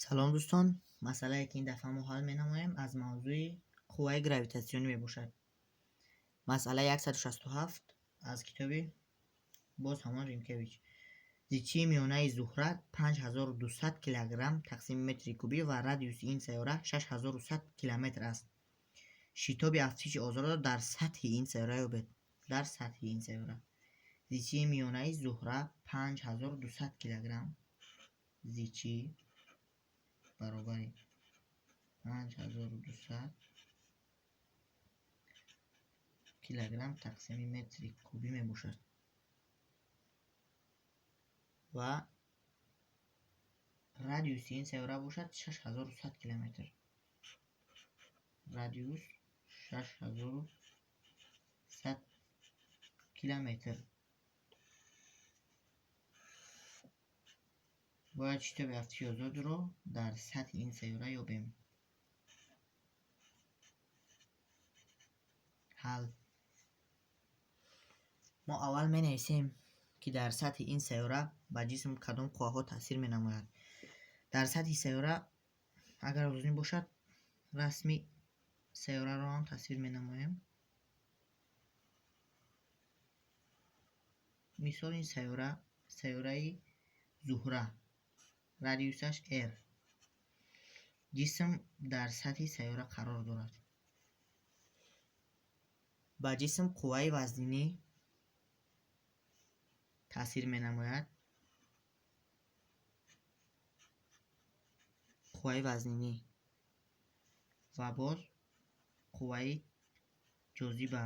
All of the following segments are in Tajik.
Салом, дӯстон. Масъалае, ки ин дафъа мо ҳал менамоем, аз мавзӯи қувваи гравитатсионӣ мебошад. Масъалаи 167 аз китоби боз ҳамон Римкевич. Зичии миёнаи Зуҳра 5200 килограмм тақсими метри кубӣ ва радиуси ин сайёра 6100 километр аст. Шитоби афтиши озодро дар сатҳи ин сайёра ёбед. Дар сатҳи ин сайёра. Зичии миёнаи Зуҳра 5200 килограмм. Зичӣ баробари 5200 килограмм тақсими метри кубӣ мебошад. Ва радиуси ин сайёра бошад 6100 километр. Радиус 6100 километр. Бояд шитоби афтиши озодро дар сатҳи ин сайёра ёбем. Ҳал. Мо аввал менависем, ки дар сатҳи ин сайёра ба ҷисм кадом қувваҳо таъсир менамояд. Дар сатҳи сайёра, агар лозим бошад, расми сайёраро ҳам тасвир менамоем. Мисол, ин сайёра сайёраи Зуҳра, радиусаш R. Ҷисм дар сатҳи сайёра қарор дорад. Ба ҷисм қувваи вазнинӣ таъсир менамояд. Қувваи вазнинӣ ва боз қувваи ҷозиба.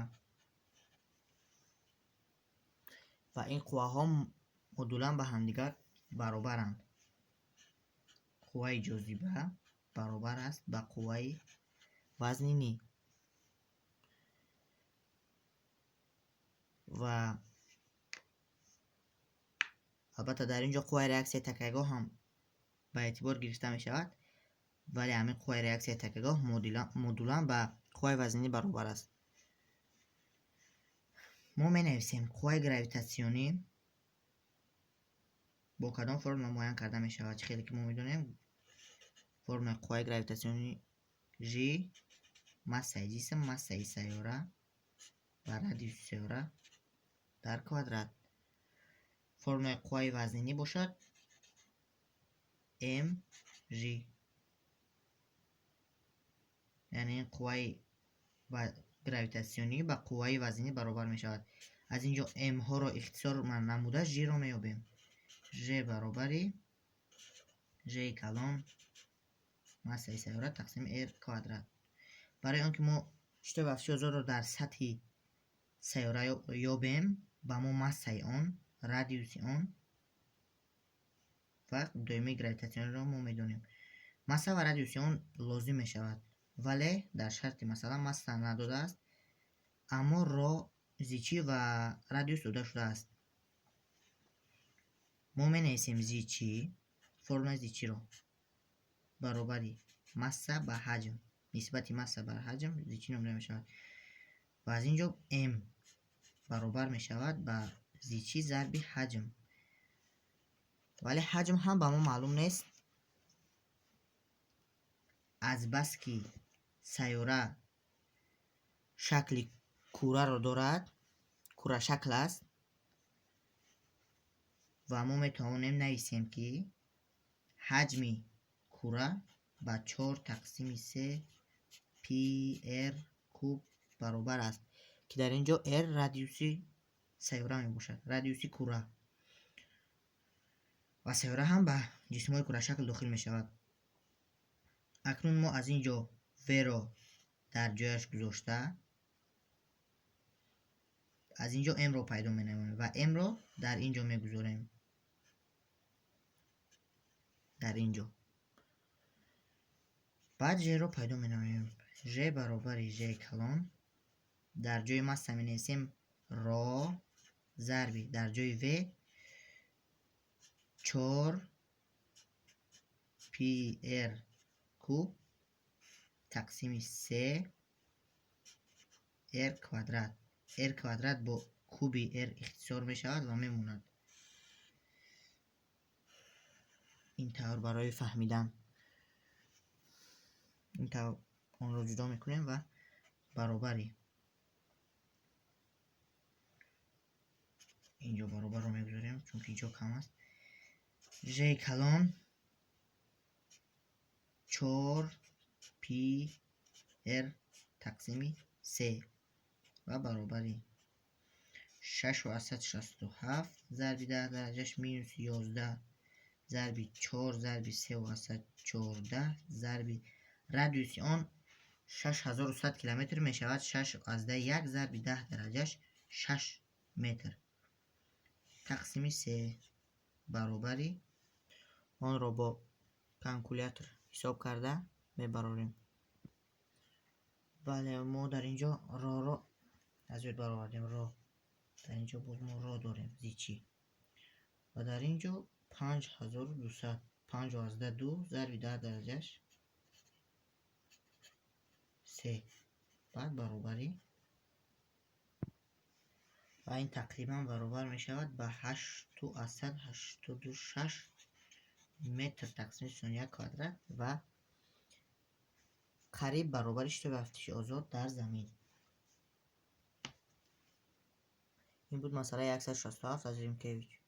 Ва ин қувваҳо модулан ба ҳамдигар баробаранд. Қувваи ҷозиба баробар аст ба қувваи вазнинӣ. Ва албатта дар ин ҷо қувваи реаксияи такягоҳ ҳам ба эътибор гирифта мешавад, вале ҳамин қувваи реаксияи такягоҳ модулан ба қувваи вазнинӣ баробар аст. Мо менависем қувваи гравитатсионӣ бо кадом формула муайян карда мешавад? Чӣ хеле ки мо медонем, формулаи қувваи гравитатсионӣ G массаи ҷисм, массаи сайёра ва радиуси сайёра дар квадрат. Формулаи қувваи вазнинӣ бошад mg. Яъне ин қувваи гравитатсионӣ ба қувваи вазнинӣ баробар мешавад. Аз ин ҷо m-ҳоро ихтисор намуда G-ро меёбем. G баробари G калон массаи сайёра тақсими R квадрат. Барои он ки мо шитоби афтиши озодро дар сатҳи сайёра ёбем, ба мо массаи он, радиуси он ва доимии гравитатсиониро мо медонем. Масса ва радиуси он лозим мешавад, вале дар шарти масъала масса надодааст, аммо ро, зичӣ ва радиус дода шудааст. Мо менависем зичӣ, формулаи зичиро баробари масса ба ҳаҷм, нисбати масса бар ҳаҷм зичӣ номида мешавад. Ва аз ин ҷо m баробар мешавад ба зичӣ зарби ҳаҷм. Вале ҳаҷм ҳам ба мо маълум нест. Азбаски сайёра шакли кураро дорад, курашакл аст, ва мо метавонем нависем, ки ҳаҷми кура ба чор тақсими се пи р куб баробар аст, ки дар ин ҷо r радиуси сайёра мебошад, радиуси кура. Ва сайёра ҳам ба ҷисмҳои курашакл дохил мешавад. Акнун мо аз ин ҷо v-ро дар ҷояш гузошта, аз ин ҷо m-ро пайдо менамоем ва m-ро дар ин ҷо мегузорем. Дар ин ҷо. Баъд g-ро пайдо менамоем. G баробари g калон дар ҷои масса менависем ро зарби дар ҷои v чор пи р куб тақсими се р квадрат. Р квадрат бо куби р ихтисор мешавад ва мемонад. Ин тавр барои фаҳмидан. Ин онро ҷудо мекунем ва баробари инҷо баробарро мегузорем, чунки ҷо кам аст. Ж калон 4 пи р тақсими се ва баробари 6,67 зарби 10 дараҷаш минус 11 зарби 4 зарби 3,14 зарби радиуси он 6100 километр мешавад, 6,1 зарби 10 дараҷаш 6 метр тақсими се баробари онро бо калкулятор ҳисоб карда мебарорем. Бале, мо дар инҷо роро аз ёд баровардем. Ро дар инҷо боз мо ро дорем, зичӣ, ва дар инҷо 5200, 5,2 зарби 10 дараҷаш се, баъд баробари ва ин тақрибан баробар мешавад ба 8,86 метр тақсими сония квадрат ва қариб баробари шитоби афтиши озод дар замин. Ин буд масъалаи 167 аз Римкевич.